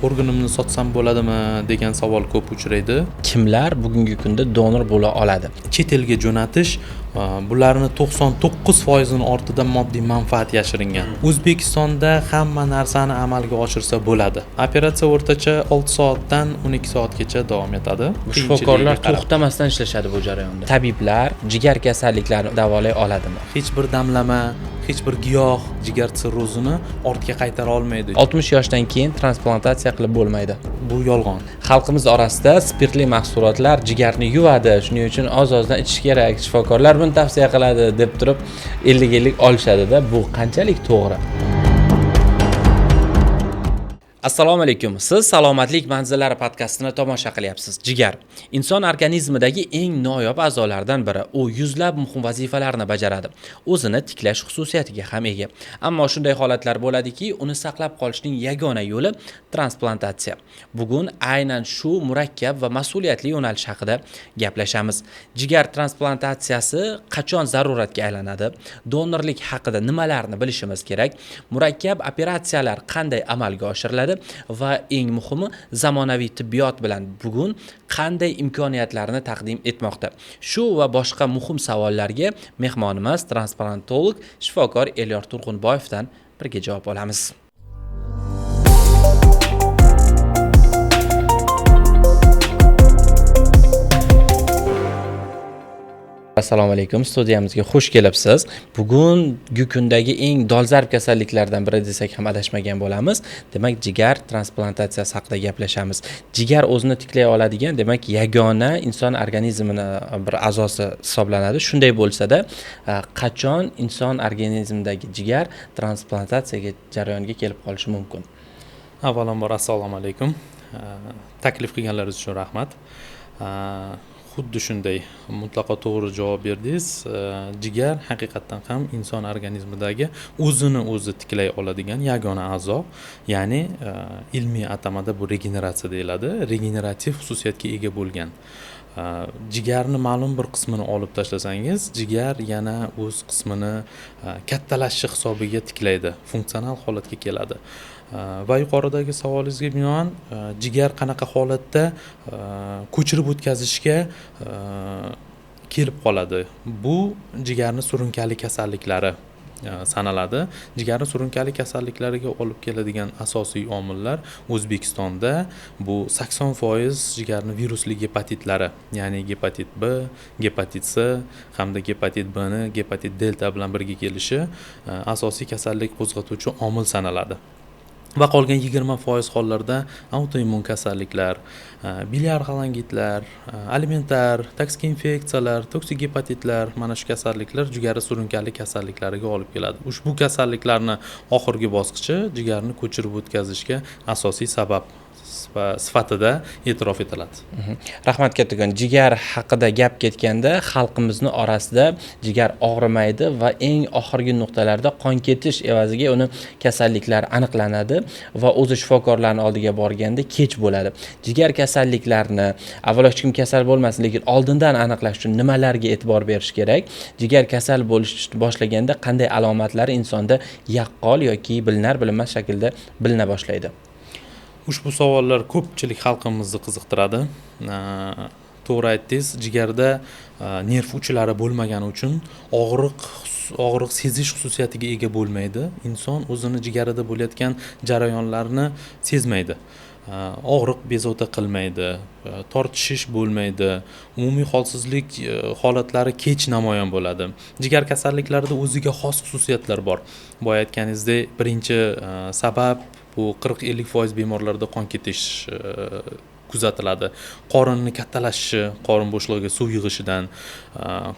Organimni sotsam bo'ladimi degan savol ko'p uchraydi. Kimlar bugungi kunda donor bo'la oladi? Chet elga jo'natish, bularni 99% ortida moddiy manfaat yashiringan. O'zbekistonda hamma narsani amalga oshirsa bo'ladi. Operatsiya o'rtacha 6 soatdan 12 soatgacha davom etadi. Shifokorlar to'xtamasdan ishlashadi bu jarayonda. Tabiblar jigar kasalliklarini davolay oladimi? Hech bir damlama, hech bir giyoh jigar sirrozini ortga qaytara olmaydi. 60 yoshdan keyin transplantatsiya qilib bo'lmaydi. Bu yolg'on. Xalqimiz orasida spirtli mahsulotlar jigarni yuvadi, shuning uchun oz-ozdan ichish kerak, shifokorlar buni tavsiya qiladi deb turib 50-50 olishadi-da. Bu qanchalik to'g'ri? Assalomu alaykum. Siz Salomatlik manzillari podkastini tomosha qilyapsiz. Jigar inson organizmidagi eng noyob a'zolardan biri. U yuzlab muhim vazifalarni bajaradi. O'zini tiklash xususiyatiga ham ega. Ammo shunday holatlar bo'ladiki, uni saqlab qolishning yagona yo'li transplantatsiya. Bugun aynan shu murakkab va mas'uliyatli yo'nalish haqida gaplashamiz. Jigar transplantatsiyasi qachon zaruratga aylanadi? Donorlik haqida nimalarni bilishimiz kerak? Murakkab operatsiyalar qanday amalga oshiriladi? Va eng muhimi, zamonaviy tibbiyot bilan bugun qanday imkoniyatlarni taqdim etmoqda? Shu va boshqa muhim savollarga mehmonimiz transplantolog shifokor Elyor Turg'unboyevdan birga javob olamiz. Assalomu alaykum, studiyamizga xush kelibsiz. Bugungi kundagi eng dolzarb kasalliklardan biri desak ham adashmagan bo'lamiz. Demak, jigar transplantatsiyasi haqida gaplashamiz. Jigar o'zini tiklay oladigan, demak, yagona inson organizmini bir a'zosi hisoblanadi. Shunday bo'lsa-da, qachon inson organizmidagi jigar transplantatsiyaga jarayoniga kelib qolishi mumkin? Avvalambor assalomu alaykum. Taklif qilganlaringiz uchun rahmat. Xuddi shunday, mutlaqo to'g'ri javob berdingiz. Jigar haqiqatdan ham inson organizmidagi o'zini o'zi tiklay oladigan yagona a'zo, ya'ni ilmiy atamada bu regeneratsiya deyiladi. Regenerativ xususiyatga ega bo'lgan. Jigarni ma'lum bir qismini olib tashlasangiz, jigar yana o'z qismini kattalashishi hisobiga tiklaydi, funksional holatga keladi. Va yuqoridagi savolingizga binoan, jigar qanaqa holatda ko'chirib o'tkazishga kelib qoladi? Bu jigarni surunkali kasalliklari sanaladi. Jigarni surunkali kasalliklariga olib keladigan asosiy omillar O'zbekistonda bu 80% jigarni virusli gepatitlari, ya'ni gepatit B, gepatit C hamda gepatit B ni gepatit delta bilan birga kelishi asosiy kasallik qo'zg'atuvchi omil sanaladi. Va qolgan 20% hollarda autoimmun kasalliklar, biliar xolangitlar, alimentar, toksik infeksiyalar, toksik gepatitlar, mana shu kasalliklar jigar surunkali kasalliklariga olib keladi. Ushbu kasalliklarni oxirgi bosqichi jigarni ko'chirib o'tkazishga asosiy sabab sifatida e'tirof etiladi. Rahmat kattakon. Jigar haqida gap ketganda xalqimizni orasida jigar og'rimaydi va eng oxirgi nuqtalarda qon ketish evaziga uni kasalliklar aniqlanadi va o'zi shifokorlarning oldiga borganda kech bo'ladi. Jigar kasalliklarini avvalo hech kim kasal bo'lmasin, lekin oldindan aniqlash uchun nimalarga e'tibor berish kerak? Jigar kasal bo'lish boshlaganda qanday alomatlari insonda yaqqol yoki bilinar bilinmas shaklda bilina boshlaydi? Ushbu savollar ko'pchilik xalqimizni qiziqtiradi. To'g'ri aytdingiz, jigarda nerv uchlari bo'lmagani uchun og'riq sezish xususiyatiga ega bo'lmaydi. Inson o'zini jigarida bo'layotgan jarayonlarni sezmaydi. Og'riq bezovta qilmaydi, tortishish bo'lmaydi, umumiy holsizlik holatlari kech namoyon bo'ladi. Jigar kasalliklarida o'ziga xos xususiyatlar bor. Boya aytganingizdek, birinchi sabab bu 40-50% bemorlarda qon ketish kuzatiladi. Qorinni kattalashishi, qorin bo'shlig'iga suv yig'ishidan,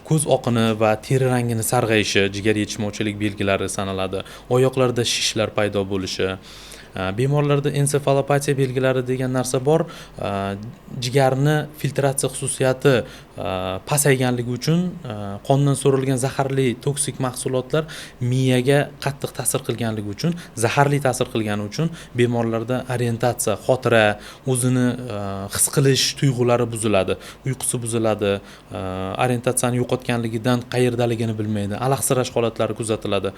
ko'z oqini va teri rangini sarg'ayishi jigar yetishmovchilik belgilari sanaladi. Oyoqlarda shishlar paydo bo'lishi, bemorlarda ensefalopatiya belgilari degan narsa bor. Jigarni filtratsiya xususiyati pasayganligi uchun qondan so'rilgan zaharli toksik mahsulotlar miyaga qattiq ta'sir qilganligi uchun, zaharli ta'sir qilgani uchun bemorlarda orientatsiya, xotira, o'zini his qilish tuyg'ulari buziladi, uyqusi buziladi, orientatsiyani yo'qotganligidan qayerdaligini bilmaydi, alahsirash holatlari kuzatiladi.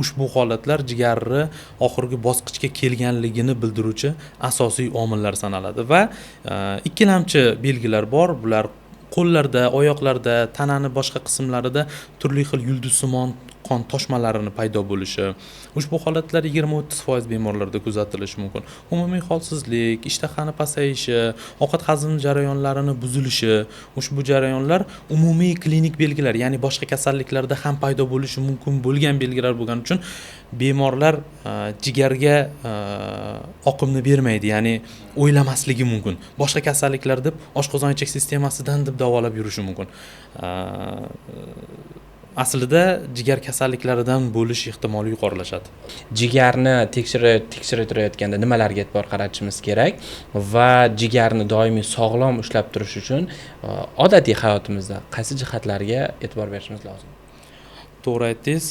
Ushbu holatlar jigarni oxirgi bosqichga kelgan kelganligini bildiruvchi asosiy omillar sanaladi. Va ikkilamchi belgilar bor. Bular qo'llarda, oyoqlarda, tanani boshqa qismlarida turli xil yulduzsimon qon toshmalarini paydo bo'lishi. Ushbu holatlar 20-30% bemorlarda kuzatilishi mumkin. Umumiy holsizlik, ishtahani pasayishi, ovqat hazm jarayonlarini buzilishi, ushbu jarayonlar umumiy klinik belgilar, ya'ni boshqa kasalliklarda ham paydo bo'lishi mumkin bo'lgan belgilar bo'lgani uchun bemorlar jigarga oqimni bermaydi, ya'ni o'ylamasligi mumkin. Boshqa kasalliklar deb oshqozon ichak sistemasidan deb davolab yurishi mumkin. Aslida jigar kasalliklaridan bo'lish ehtimoli yuqorilashadi. Jigarni tekshirtirayotganda nimalarga e'tibor qaratishimiz kerak va jigarni doimiy sog'lom ushlab turish uchun odatiy hayotimizda qaysi jihatlarga e'tibor berishimiz lozim? To'g'ri aytdingiz,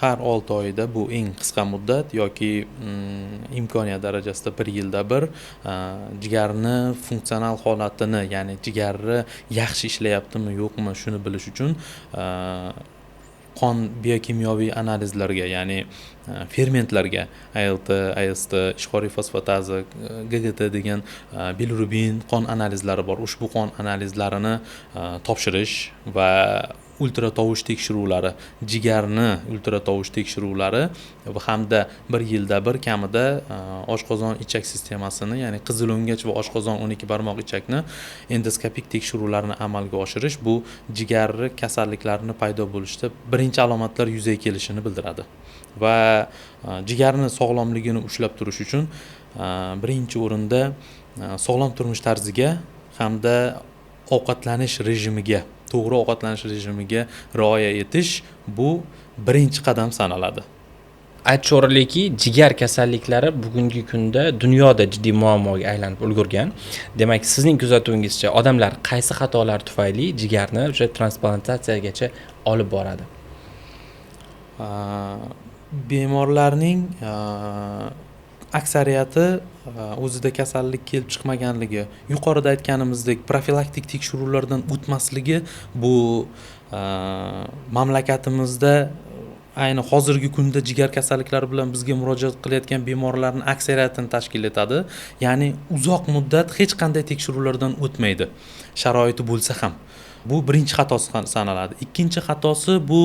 har 6 oyda bu eng qisqa muddat yoki imkoniyat darajasida 1 yilda bir jigarni funksional holatini, ya'ni jigarni yaxshi ishlayaptimi yo'qmi shuni bilish uchun qon biokimyoviy analizlarga, ya'ni fermentlarga, ALT, AST, ishqoriy fosfataza, GGT degan bilirubin qon analizlari bor. Ushbu qon analizlarini topshirish va ultra tovush tekshiruvlari, jigarni ultra tovush tekshiruvlari va hamda 1 yilda bir kamida oshqozon ichak sistemasini, ya'ni qizilo'ngach va oshqozon 12 barmoq ichakni endoskopik tekshiruvlarni amalga oshirish bu jigarni kasalliklarini paydo bo'lishida birinchi alomatlar yuzaga kelishini bildiradi. Va jigarni sog'lomligini ushlab turish uchun birinchi o'rinda sog'lom turmush tarziga hamda ovqatlanish rejimiga, to'g'ri ovqatlanish rejimiga rioya etish bu birinchi qadam sanaladi. Aytish o'rinliki, jigar kasalliklari bugungi kunda dunyoda jiddiy muammoga aylanib ulgurgan. Demak, sizning kuzatuvingizcha odamlar qaysi xatolar tufayli jigarni o'sha transplantatsiyagacha olib boradi? Bemorlarning aksariyati o'zida kasallik kelib chiqmaganligi, yuqorida aytganimizdek profilaktik tekshiruvlardan o'tmasligi bu mamlakatimizda ayni hozirgi kunda jigar kasalliklari bilan bizga murojaat qilayotgan bemorlarning aksariyatini tashkil etadi. Ya'ni uzoq muddat hech qanday tekshiruvlardan o'tmaydi, sharoiti bo'lsa ham. Bu birinchi xatosi sanaladi. Ikkinchi xatosi bu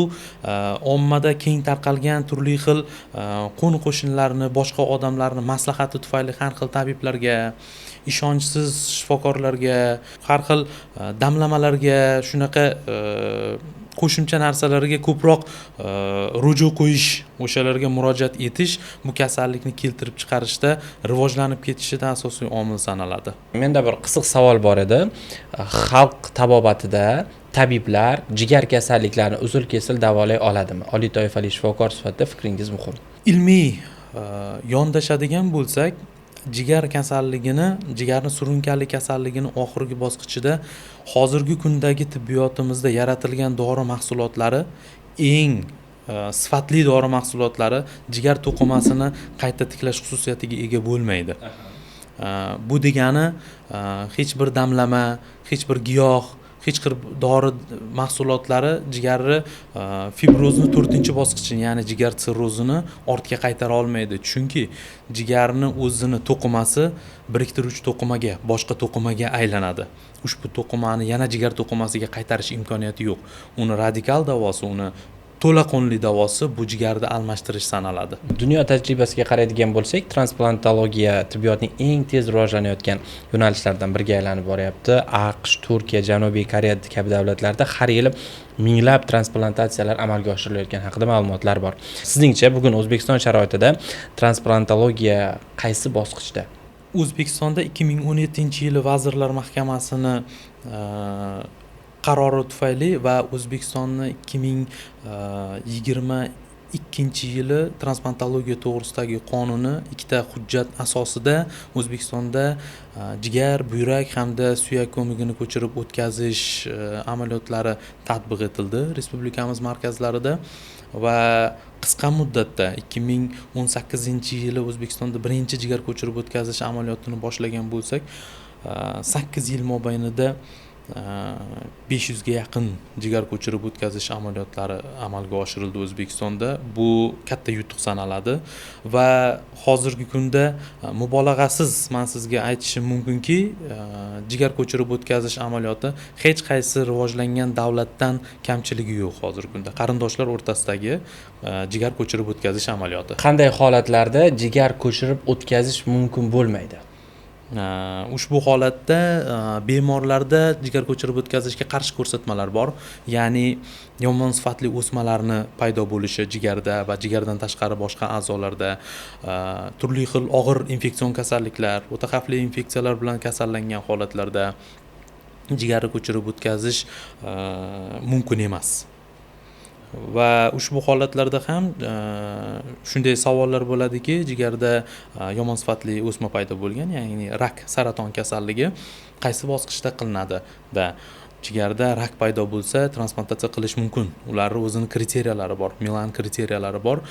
ommada keng tarqalgan turli xil qo'ni-qo'shnilarni, boshqa odamlarni maslahati tufayli har xil tabiblarga, ishonchsiz shifokorlarga, har xil damlamalarga, shunaqa qo'shimcha narsalarga ko'proq ruju qo'yish, o'shalarga murojaat etish bu kasallikni keltirib chiqarishda, rivojlanib ketishida asosiy omil sanaladi. Menda bir qiziq savol bor edi. Xalq tabobatida tabiblar jigar kasalliklarini uzil-kesil davolay oladimi? Oliy toifali shifokor sifatida fikringiz muhim. Ilmiy yondashadigan bo'lsak, jigar kasalligini, jigarni surunkali kasalligini oxirgi bosqichida hozirgi kundagi tibbiyotimizda yaratilgan dori mahsulotlari eng sifatli dori mahsulotlari jigar to'qimasini qayta tiklash xususiyatiga ega bo'lmaydi. Bu degani hech bir damlama, hech bir giyoh, hech bir dori mahsulotlari jigarni fibrozni 4-bosqichini, ya'ni jigar sirrozini ortga qaytara olmaydi. Chunki jigarni o'zini to'qimasi biriktiruvchi to'qimaga, boshqa to'qimaga aylanadi. Ushbu to'qimani yana jigar to'qimasiga qaytarish imkoniyati yo'q. Uni radikal davosi, uni to'laqonli davosi bu jigarni almashtirish sanaladi. Dunyo tajribasiga qaraydigan bo'lsak, transplantologiya tibbiyotning eng tez rivojlanayotgan yo'nalishlaridan biriga aylanib boryapti. AQSh, Turkiya, Janubiy Koreya kabi davlatlarda har yili minglab transplantatsiyalar amalga oshirilayotgani haqida ma'lumotlar bor. Sizningcha bugun O'zbekiston sharoitida transplantologiya qaysi bosqichda? O'zbekistonda 2017-yili Vazirlar Mahkamasini qarori tufayli va O'zbekistonni 2022-yili transplantologiya to'g'risidagi qonuni ikkita hujjat asosida O'zbekistonda jigar, buyrak hamda suyak ko'migini ko'chirib o'tkazish amaliyotlari tatbiq etildi respublikamiz markazlarida va qisqa muddatda 2018-yili O'zbekistonda birinchi jigar ko'chirib o'tkazish amaliyotini boshlagan bo'lsak, 8 yil mobaynida 500 ga yaqin jigar ko'chirib o'tkazish amaliyotlari amalga oshirildi O'zbekistonda. Bu katta yutuq sanaladi va hozirgi kunda mubolag'asiz man sizga aytishim mumkinki, jigar ko'chirib o'tkazish amaliyoti hech qaysi rivojlangan davlatdan kamchiligi yo'q hozirgi kunda. Qarindoshlar o'rtasidagi jigar ko'chirib o'tkazish amaliyoti. Qanday holatlarda jigar ko'chirib o'tkazish mumkin bo'lmaydi? Ushbu holatda bemorlarda jigar ko'chirib o'tkazishga qarshi ko'rsatmalar bor, ya'ni yomon sifatli o'smalarni paydo bo'lishi jigarda va jigardan tashqari boshqa a'zolarda, turli xil og'ir infeksion kasalliklar, o'ta xavfli infeksiyalar bilan kasallangan holatlarda jigarni ko'chirib o'tkazish mumkin emas. Va ushbu holatlarda ham shunday savollar bo'ladiki, jigarda yomon sifatli o'sma paydo bo'lgan, ya'ni rak, saraton kasalligi qaysi bosqichda qilinadi? Da jigarda rak paydo bo'lsa, transplantatsiya qilish mumkin. Ularni o'zini kriteriyalari bor, Milan kriteriyalari bor.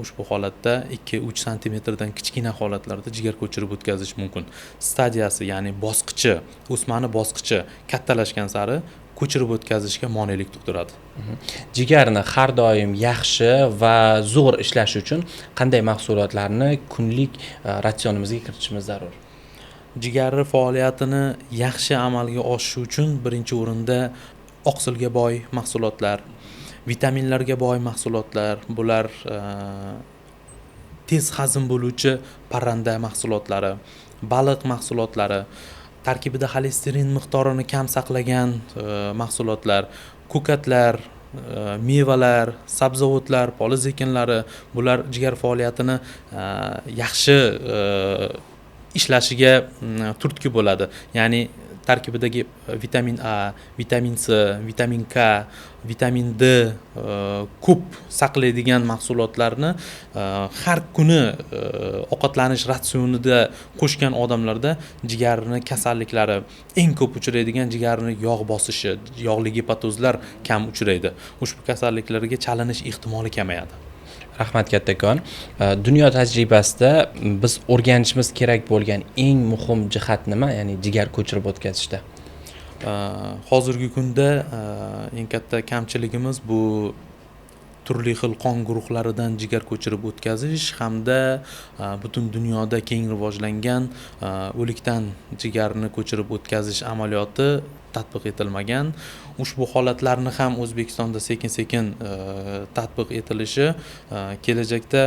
Ushbu holatda 2-3 santimetrdan kichkina holatlarda jigar ko'chirib o'tkazish mumkin. Stadiyasi, ya'ni bosqichi, o'smani bosqichi kattalashgan sari ko'chirib o'tkazishga monelik tug'diradi. Jigarni har doim yaxshi va zo'r ishlashi uchun qanday mahsulotlarni kunlik ratsionimizga kiritishimiz zarur? Jigarni faoliyatini yaxshi amalga oshishi uchun birinchi o'rinda oqsilga boy mahsulotlar, vitaminlarga boy mahsulotlar, bular tez hazm bo'luvchi parranda mahsulotlari, baliq mahsulotlari, tarkibida xolesterin miqdorini kam saqlagan mahsulotlar, ko'katlar, mevalar, sabzavotlar, poliz ekinlari, bular jigar faoliyatini yaxshi ishlashiga turtki bo'ladi. Ya'ni tarkibidagi vitamin A, vitamin C, vitamin K, vitamin D ko'p saqlaydigan mahsulotlarni har kuni ovqatlanish ratsionida qo'shgan odamlarda jigarni kasalliklari, eng ko'p uchraydigan jigarni yog' bosishi, yog'li gepatozlar kam uchraydi. Ushbu kasalliklarga chalinish ehtimoli kamayadi. Rahmat kattakon. Dunyo tajribasida biz o'rganishimiz kerak bo'lgan eng muhim jihat nima? Ya'ni jigar ko'chirib o'tkazishda. Hozirgi kunda eng katta kamchiligimiz bu turli xil qon guruhlaridan jigar ko'chirib o'tkazish hamda butun dunyoda keng rivojlangan o'likdan jigarni ko'chirib o'tkazish amaliyoti tatbiq etilmagan. Ushbu holatlarni ham O'zbekistonda sekin-sekin tatbiq etilishi kelajakda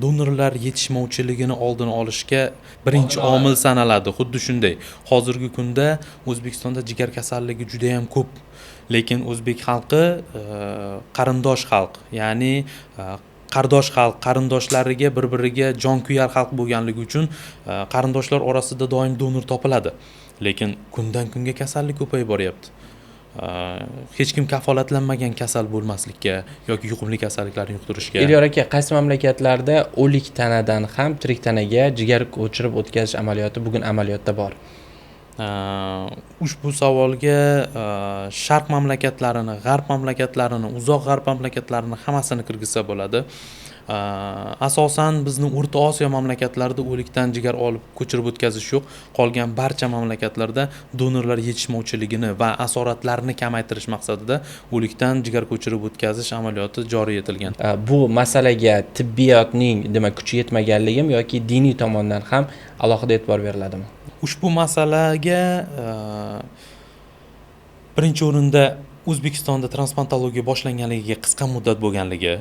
donorlar yetishmovchiligini oldini olishga birinchi omil sanaladi. Xuddi shunday, hozirgi kunda O'zbekistonda jigar kasalligi juda ham ko'p, lekin o'zbek xalqi qarindosh xalq, ya'ni qardosh xalq, qarindoshlariga bir-biriga jonkuyar xalq bo'lganligi uchun qarindoshlar orasida doim donor topiladi. Lekin kundan kunga kasallik ko'payib boryapti. Hech kim kafolatlanmagan kasal bo'lmaslikka yoki yuqumli kasalliklarni yuqtirishga. Elyor aka, qaysi mamlakatlarda o'lik tanadan ham tirik tanaga jigar ko'chirib o'tkazish amaliyoti bugun amaliyotda bor? Ushbu savolga sharq mamlakatlarini, g'arb mamlakatlarini, uzoq g'arb mamlakatlarini hammasini kirgizsa bo'ladi. Asosan bizni O'rta Osiyo mamlakatlarida o'likdan jigar olib ko'chirib o'tkazish yo'q. Qolgan barcha mamlakatlarda donorlar yetishmovchiligini va asoratlarni kamaytirish maqsadida o'likdan jigar ko'chirib o'tkazish amaliyoti joriy etilgan. Bu masalaga tibbiyotning demak kuchi yetmaganligimi yoki diniy tomondan ham alohida e'tibor beriladimi? Ushbu masalaga birinchi o'rinda O'zbekistonda transplantologiya boshlanganligiga qisqa muddat bo'lganligi,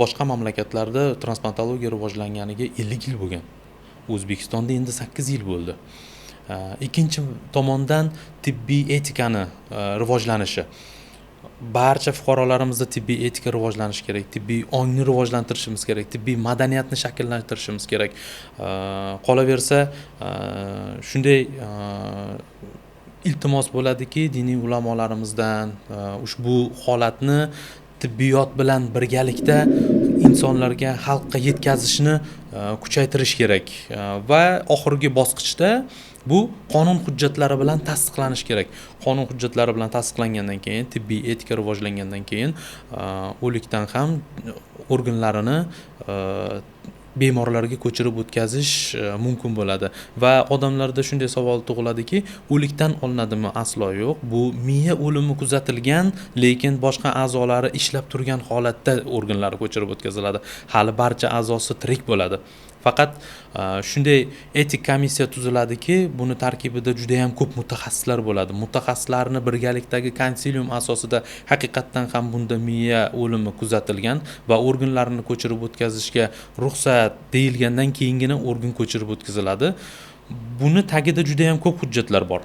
boshqa mamlakatlarda transplantologiya rivojlanganiga 50 yil bo'lgan. O'zbekistonda endi 8 yil bo'ldi. Ikkinchi tomondan tibbiy etikani rivojlanishi. Barcha fuqarolarimizda tibbiy etika rivojlanishi kerak, tibbiy ongni rivojlantirishimiz kerak, tibbiy madaniyatni shakllantirishimiz kerak. Qolaversa, shunday iltimos bo'ladiki, diniy ulamolarimizdan ushbu holatni tibbiyot bilan birgalikda insonlarga, xalqqa yetkazishni kuchaytirish kerak va oxirgi bosqichda bu qonun hujjatlari bilan tasdiqlanishi kerak. Qonun hujjatlari bilan tasdiqlangandan keyin, tibbiy etika rivojlangandan keyin o'likdan ham organlarini bemorlarga ko'chirib o'tkazish mumkin bo'ladi. Va odamlarda shunday savol tug'iladiki, o'likdan olinadimi? Aslo yo'q. Bu miya o'limi kuzatilgan, lekin boshqa a'zolari ishlab turgan holatda organlari ko'chirib o'tkaziladi. Hali barcha a'zosi tirik bo'ladi. Faqat shunday etik komissiya tuziladiki, buni tarkibida juda ham ko'p mutaxassislar bo'ladi. Mutaxassislarni birgalikdagi konsilium asosida haqiqatdan ham bunda miya o'limi kuzatilgan va organlarni ko'chirib o'tkazishga ruxsat deyilgandan keyingina organ ko'chirib o'tkaziladi. Buni tagida juda ham ko'p hujjatlar bor.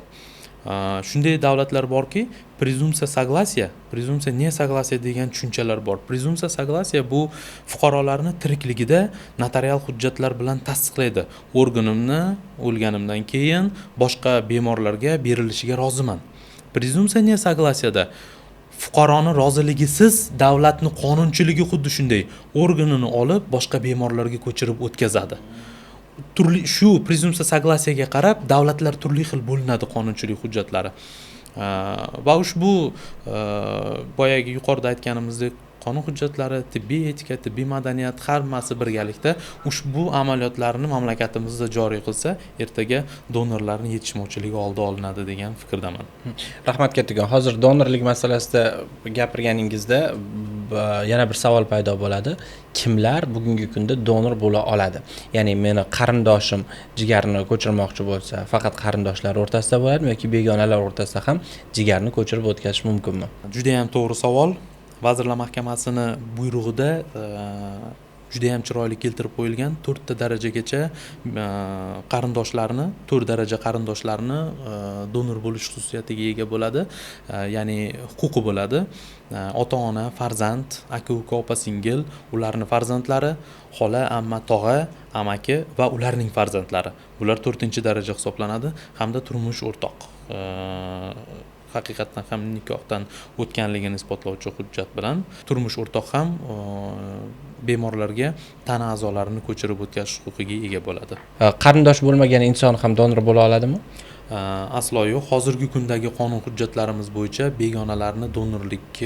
Shunday davlatlar borki, презумпция согласия, презумпция несогласия degan tushunchalar bor. Презумпция согласия bu fuqarolarni tirikligida notarial hujjatlar bilan tasdiqlaydi. Organimni o'lganimdan keyin boshqa bemorlarga berilishiga roziman. Презумпция несогласия da fuqaroni roziligisiz davlatni qonunchiligi xuddi shunday organini olib boshqa bemorlarga ko'chirib o'tkazadi. Turli shu презумпция согласия ga qarab davlatlar turli xil bo'linadi qonunchilik hujjatlari. Va ushbu boyagi yuqorida aytganimizdek qonun hujjatlari, tibbiy etika, tibbiy madaniyat hammasi birgalikda ushbu amaliyotlarni mamlakatimizda joriy qilsa, ertaga donorlarni yetishmovchiligi oldi olinadi degan fikrdaman. Rahmat kattakon. Hozir donorlik masalasida gapirganingizda yana bir savol paydo bo'ladi. Kimlar bugungi kunda donor bo'la oladi? Ya'ni meni qarindoshim jigarni ko'chirmoqchi bo'lsa, faqat qarindoshlar o'rtasida bo'ladimi yoki begonalar o'rtasida ham jigarni ko'chirib o'tkazish mumkinmi? Juda ham to'g'ri savol. Vazirlar Mahkamasini buyrug'ida juda ham chiroyli keltirib qo'yilgan 4 ta darajagacha qarindoshlarni, 4 daraja qarindoshlarni donor bo'lish xususiyatiga ega bo'ladi, ya'ni huquqi bo'ladi. Ota-ona, farzand, aka-uka, opa-singil, ularning farzandlari, xola, amma, tog'a, amaki va ularning farzandlari. Bular 4-daraja hisoblanadi hamda turmush o'rtoq. Haqiqatdan ham nikohdan o'tganligini isbotlovchi hujjat bilan turmush o'rtoq ham bemorlarga tana a'zolarini ko'chirib o'tkazish huquqiga ega bo'ladi. Qarindosh bo'lmagan inson ham donor bo'la oladimi? Aslo yo'q. Hozirgi kundagi qonun hujjatlarimiz bo'yicha begonalarni donorlik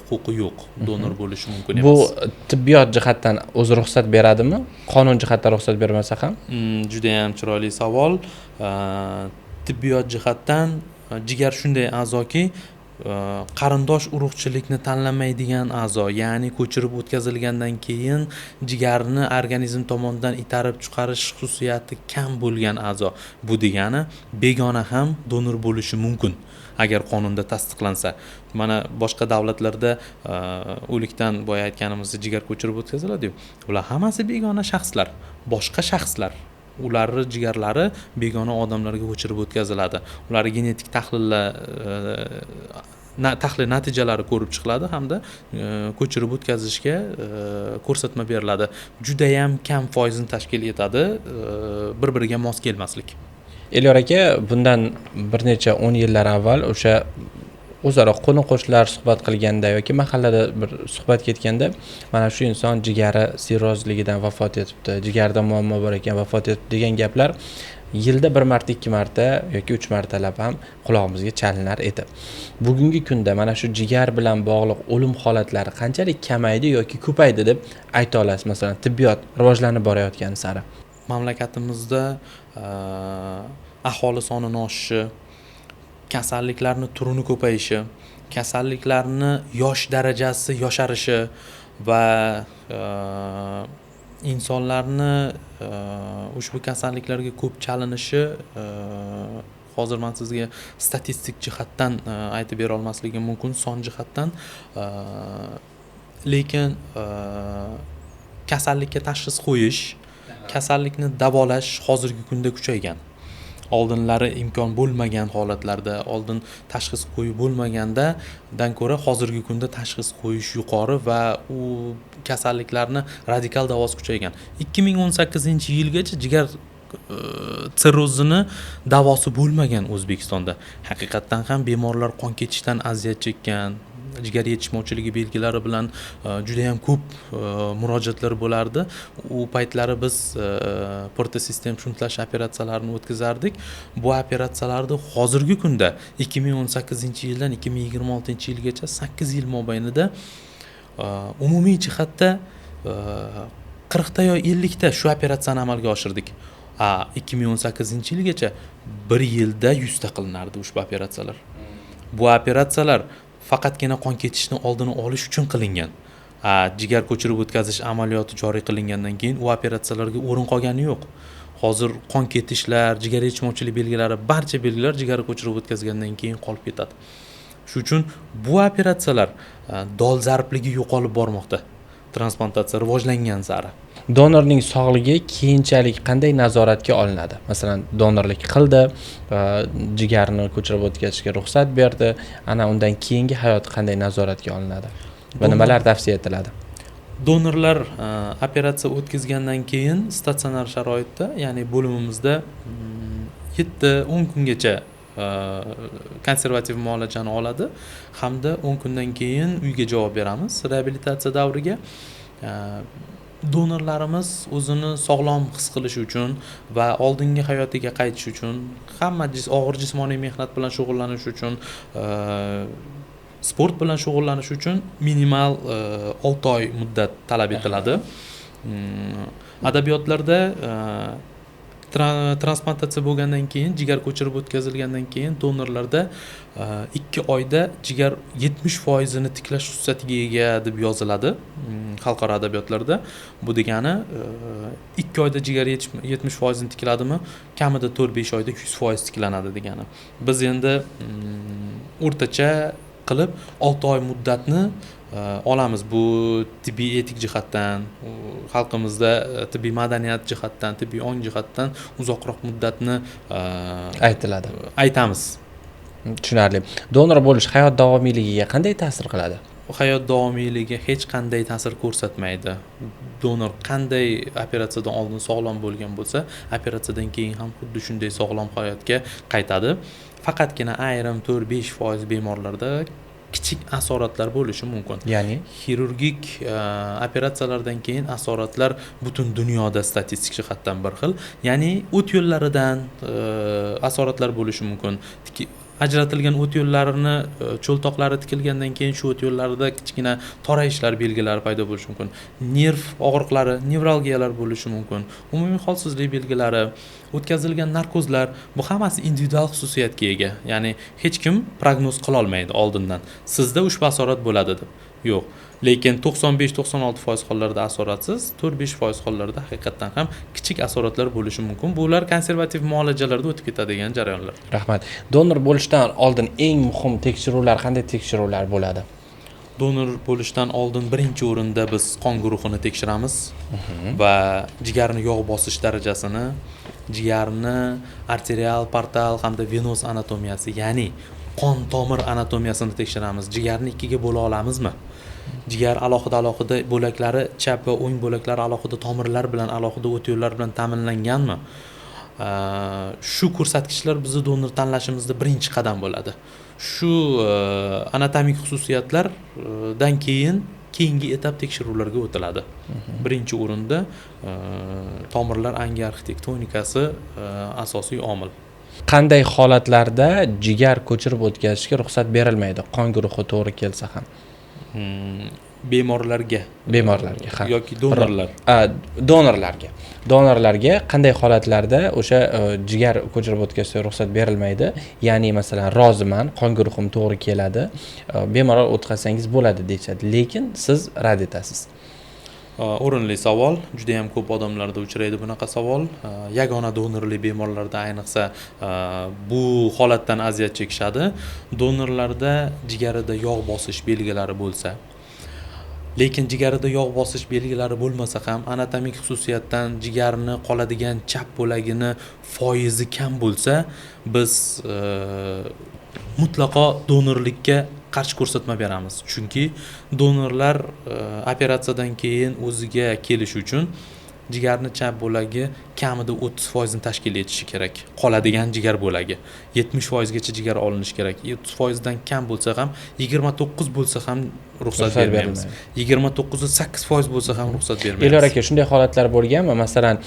huquqi yo'q. Donor bo'lishi mumkin emas. Bu tibbiyot jihatdan o'zi ruxsat beradimi? Qonun jihatdan ruxsat bermasa ham? Juda ham chiroyli savol. Tibbiyot jihatdan jigar shunday a'zoki, qarindosh urug'chilikni tanlamaydigan a'zo, ya'ni ko'chirib o'tkazilgandan keyin jigarni organizm tomonidan itarib chiqarish xususiyati kam bo'lgan a'zo. Bu degani begona ham donor bo'lishi mumkin agar qonunda tasdiqlansa. Mana boshqa davlatlarda o'likdan boya aytganimizdek jigar ko'chirib o'tkaziladi-yu. Ular hammasi begona shaxslar, boshqa shaxslar. Ularning jigarlari begona odamlarga ko'chirib o'tkaziladi. Ular genetik tahlillar tahlil natijalari ko'rib chiqiladi hamda ko'chirib o'tkazishga ko'rsatma beriladi. Juda ham kam foizni tashkil etadi bir-biriga mos kelmaslik. Elyor aka, bundan bir necha 10 yillar avval o'sha o'zaro qo'ni-qo'shnilar suhbat qilganda yoki mahallada bir suhbat ketganda mana shu inson jigari sirrozligidan vafot etibdi, jigarida muammo bor ekan, vafot etibdi degan gaplar yilda bir marta, 2 marta yoki 3 martalab ham qulog'imizga chalinar edi. Bugungi kunda mana shu jigar bilan bog'liq o'lim holatlari qanchalik kamaydi yoki ko'paydi deb ayta olasiz, masalan, tibbiyot rivojlanib borayotgani sari? Mamlakatimizda aholi sonining oshishi, kasalliklarni turini ko'payishi, kasalliklarni yosh darajasi yosharishi va insonlarni ushbu kasalliklarga ko'p chalinishi, hozir men sizga statistik jihatdan aytib bera olmasligim mumkin, son jihatdan, lekin kasallikka tashxis qo'yish, kasallikni davolash hozirgi kunda kuchaygan. Oldinlari imkon bo'lmagan holatlarda, oldin tashxis qo'yib bo'lmagandan ko'ra hozirgi kunda tashxis qo'yish yuqori va u kasalliklarni radikal davosi kuchaygan. 2018-yilgacha jigar sirrozini davosi bo'lmagan O'zbekistonda. Haqiqatdan ham bemorlar qon ketishdan aziyat chekkan, jigar yetishmovchiligi belgilari bilan juda ham ko'p murojaatlar bo'lardi. U paytlari biz portosistem shuntlash operatsiyalarini o'tkazardik. Bu operatsiyalarni hozirgi kunda 2018-yildan 2026-yilgacha 8 yil mobaynida umumiy jihatda 40 ta yo 50 ta shu operatsiyani amalga oshirdik. A 2018-yilgacha bir yilda 100 ta qilinardi ushbu operatsiyalar. Bu operatsiyalar faqatgina qon ketishni oldini olish uchun qilingan. A jigar ko'chirib o'tkazish amaliyoti joriy qilingandan keyin u operatsiyalarga o'rin qolgani yo'q. Hozir qon ketishlar, jigar yetishmovchilik belgilari, barcha belgilar jigarni ko'chirib o'tkazgandan keyin qolib ketadi. Shu uchun bu operatsiyalar dolzarbligi yo'qolib bormoqda transplantatsiya rivojlangan sari. Donorning sog'ligi keyinchalik qanday nazoratga olinadi? Masalan, donorlik qildi, jigarni ko'chirib o'tkazishga ruxsat berdi, ana undan keyingi hayoti qanday nazoratga olinadi va nimalar tavsiya etiladi? Donorlar operatsiya o'tkazgandan keyin statsionar sharoitda, ya'ni bo'limimizda 7-10 kungacha konservativ muolajani oladi hamda 10 kundan keyin uyga javob beramiz reabilitatsiya davriga. Donorlarimiz o'zini sog'lom his qilishi uchun va oldingi hayotiga qaytish uchun, hamma og'ir jismoniy mehnat bilan shug'ullanish uchun, sport bilan shug'ullanish uchun minimal 6 oy muddat talab etiladi. Adabiyotlarda transplantatsiya bo'lgandan keyin, jigar ko'chirib o'tkazilgandan keyin donorlarda 2 oyda jigar 70 foizini tiklash xususiyatiga ega deb yoziladi xalqaro adabiyotlarda. Bu degani 2 oyda jigar 70 foizini tikladimi, kamida 4-5 oyda 100% tiklanadi degani. Biz endi o'rtacha qilib 6 oy muddatni olamiz. Bu tibbiy etik jihatdan, xalqimizda tibbiy madaniyat jihatdan, tibbiy ong jihatdan uzoqroq muddatni aytiladi. Aytamiz. Tushunarli. Donor bo'lish hayot davomiyligiga qanday ta'sir qiladi? Hayot davomiyligiga hech qanday ta'sir ko'rsatmaydi. Donor qanday operatsiyadan oldin sog'lom bo'lgan bo'lsa, operatsiyadan keyin ham xuddi shunday sog'lom hayotga qaytadi. Faqatgina ayrim 4-5% bemorlarda kichik asoratlar bo'lishi mumkin. Ya'ni? Xirurgik operatsiyalardan keyin asoratlar butun dunyoda statistik jihatdan bir xil, ya'ni o't yo'llaridan asoratlar bo'lishi mumkin. Ajratilgan o't yo'llarini cho'ltoqlari tikilgandan keyin shu o't yo'llarida kichkina torayishlar belgilari paydo bo'lishi mumkin, nerv og'riqlari, nevralgiyalar bo'lishi mumkin, umumiy holsizlik belgilari, o'tkazilgan narkozlar. Bu hammasi individual xususiyatga ega, ya'ni hech kim prognoz qilolmaydi oldindan, sizda ushbu asorat bo'ladi deb. Yo'q, lekin 95-96% hollarda asoratsiz, 4-5% hollarda haqiqatdan ham kichik asoratlar bo'lishi mumkin. Bular konservativ muolajalarda o'tib ketadigan jarayonlar. Rahmat. Donor bo'lishdan oldin eng muhim tekshiruvlar qanday tekshiruvlar bo'ladi? Donor bo'lishdan oldin birinchi o'rinda biz qon guruhini tekshiramiz va jigarni yog' bosish darajasini, jigarni arterial, portal hamda venoz anatomiyasi, ya'ni qon tomir anatomiyasini tekshiramiz. Jigarni ikkiga bo'la olamizmi? Jigar alohida alohida bo'laklari, chap va o'ng bo'laklari alohida tomirlar bilan, alohida o't yo'llar bilan ta'minlanganmi? Shu ko'rsatkichlar bizni donor tanlashimizda birinchi qadam bo'ladi. Shu anatomik xususiyatlardan keyin keyingi etap tekshiruvlarga o'tiladi. Birinchi o'rinda tomirlar angioarxitektonikasi asosiy omil. Qanday holatlarda jigar ko'chirib o'tkazishga ruxsat berilmaydi, qon guruhi to'g'ri kelsa ham? Bemorlarga? Bemorlarga, ha. Yoki donorlar? Donorlarga. Donorlarga qanday holatlarda o'sha jigar ko'chirib o'tkazishga ruxsat berilmaydi? Ya'ni, masalan, roziman, qon guruhim to'g'ri keladi, bemalol o'tkazsangiz bo'ladi deyishadi, lekin siz rad etasiz. O'rinli savol. Juda yam ko'p odamlarda uchraydi bunaqa savol. Yagona donorli bemorlarda ayniqsa bu holatdan aziyat chekishadi. Donorlarda jigarida yog' bosish belgilari bo'lsa, lekin jigarida yog' bosish belgilari bo'lmasa ham, anatomik xususiyatdan jigarni qoladigan chap bo'lagini foizi kam bo'lsa, biz mutlaqo donorlikka qarshi ko'rsatma beramiz, chunki donorlar operatsiyadan keyin o'ziga kelishi uchun Jigarni chap bo'lagi kamida 30%ni tashkil etishi kerak. Qoladigan jigar bo'lagi 70%gacha jigar olinishi kerak. 30%dan kam bo'lsa ham, 29 bo'lsa ham ruxsat bermaymiz. 29,8% bo'lsa ham ruxsat bermaymiz. Elyor aka, shunday holatlar bo'lganmi? Masalan,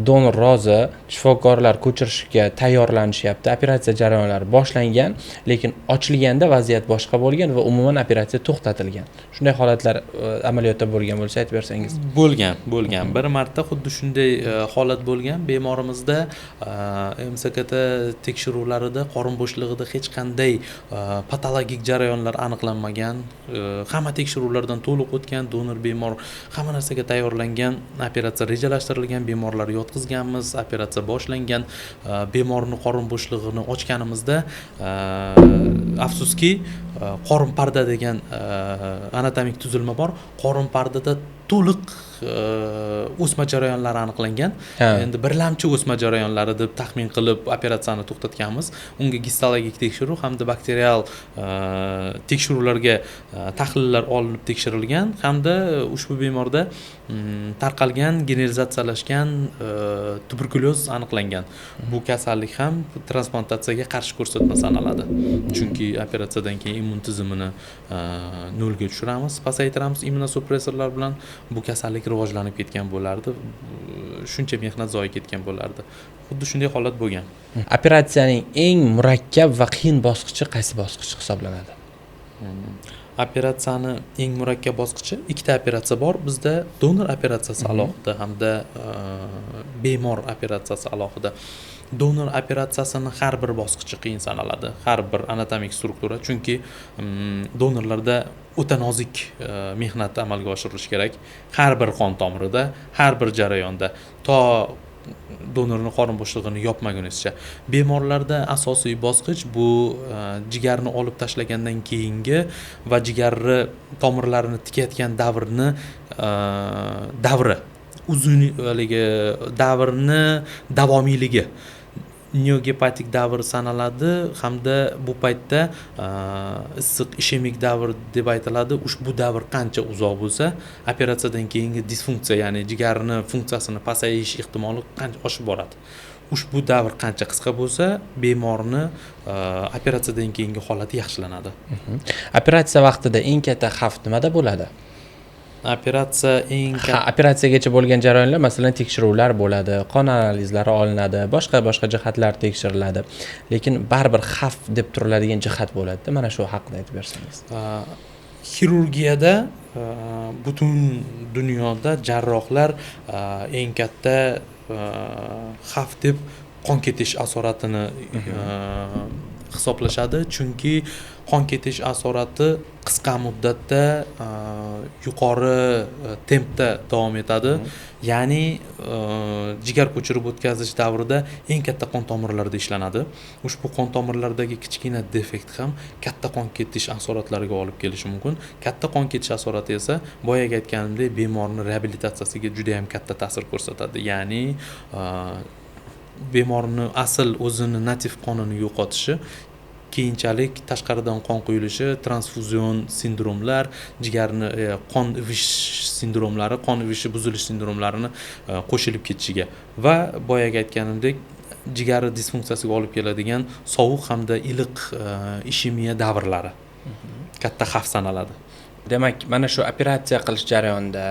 donor rozi, shifokorlar ko'chirishga tayyorlanishyapti, operatsiya jarayonlari boshlangan, lekin ochilganda vaziyat boshqa bo'lgan va umuman operatsiya to'xtatilgan. Shunday holatlar amaliyotda bo'lgan bo'lsa aytib bersangiz. Bo'lgan. Bir marta xuddi shunday holat bo'lgan. Bemorimizda MSKT tekshiruvlarida qorin bo'shlig'ida hech qanday patologik jarayonlar aniqlanmagan. Hamma tekshiruvlardan to'liq o'tgan donor bemor hamma narsaga tayyorlangan, operatsiya rejalashtirilgan, bemorlarni yotqizganmiz, operatsiya boshlangan. Bemorni qorin bo'shlig'ini ochganimizda afsuski qorin parda degan anatomik tuzilma bor. Qorin pardada to'liq o'sma jarayonlari aniqlangan. Endi birlamchi o'sma jarayonlari deb taxmin qilib operatsiyani to'xtatganmiz. Unga gistologik tekshiruv hamda bakterial tekshiruvlarga tahlillar olinib tekshirilgan hamda ushbu bemorda tarqalgan, generalizatsiyalashgan tuberkulyoz aniqlangan. Bu kasallik ham transplantatsiyaga qarshi ko'rsatma sanaladi. Chunki operatsiyadan keyin immun tizimini nolga tushiramiz, pasaytiramiz immunosupressorlar bilan. Bu kasallik rivojlanib ketgan bo'lardi, shuncha mehnat zoyi ketgan bo'lardi. Xuddi shunday holat bo'lgan. Operatsiyaning eng murakkab va qiyin bosqichi qaysi bosqich hisoblanadi? Operatsiyani eng murakkab bosqichi, ikkita operatsiya bor bizda: donor operatsiyasi alohida hamda bemor operatsiyasi alohida. Donor operatsiyasini har bir bosqichi qiyin sanaladi, har bir anatomik struktura, chunki donorlarda o'ta nozik mehnat amalga oshirilishi kerak har bir qon tomirida, har bir jarayonda, to donorni qorin bo'shlig'ini yopmagunizcha. Bemorlarda asosiy bosqich bu jigarni olib tashlagandan keyingi va jigarni tomirlarini tikayotgan davrni davri uzun, haligi davrni davomiyligi neogepatik davr sanaladi hamda bu paytda issiq ishemik davr deb aytiladi. Ushbu davr qancha uzoq bo'lsa, operatsiyadan keyingi disfunksiya, ya'ni jigarni funksiyasini pasayish ehtimoli qancha oshib boradi. Ushbu davr qancha qisqa bo'lsa, bemorni operatsiyadan keyingi holati yaxshilanadi. Operatsiya vaqtida eng katta xavf nimada bo'ladi? Operatsiya eng Ha, operatsiyagacha bo'lgan jarayonlar, masalan, tekshiruvlar bo'ladi, qon analizlari olinadi, boshqa boshqa jihatlar tekshiriladi, lekin baribir xavf deb turiladigan jihat bo'ladida, mana shu haqida aytib bersangiz. Xirurgiyada butun dunyoda jarrohlar eng katta xavf deb qon ketish asoratini hisoblashadi, chunki qon ketish asorati qisqa muddatda yuqori tempda davom etadi. Ya'ni jigar ko'chirib o'tkazish davrida eng katta qon tomirlarda ishlanadi. Ushbu qon tomirlardagi kichkina defekt ham katta qon ketish asoratlariga olib kelishi mumkin. Katta qon ketish asorati esa, boyagi aytganimdek, bemorni reabilitatsiyasiga juda yam katta ta'sir ko'rsatadi, ya'ni bemorni asl o'zini nativ qonini yo'qotishi, keyinchalik tashqaridan qon quyilishi, transfuzion sindromlar, jigarni qon ivish sindromlari, qon ivishi buzilish sindromlarini qo'shilib ketishiga va boyagi aytganimdek jigari disfunksiyasiga olib keladigan sovuq hamda iliq ishemiya davrlari katta xavf sanaladi. Demak, mana shu operatsiya qilish jarayonida,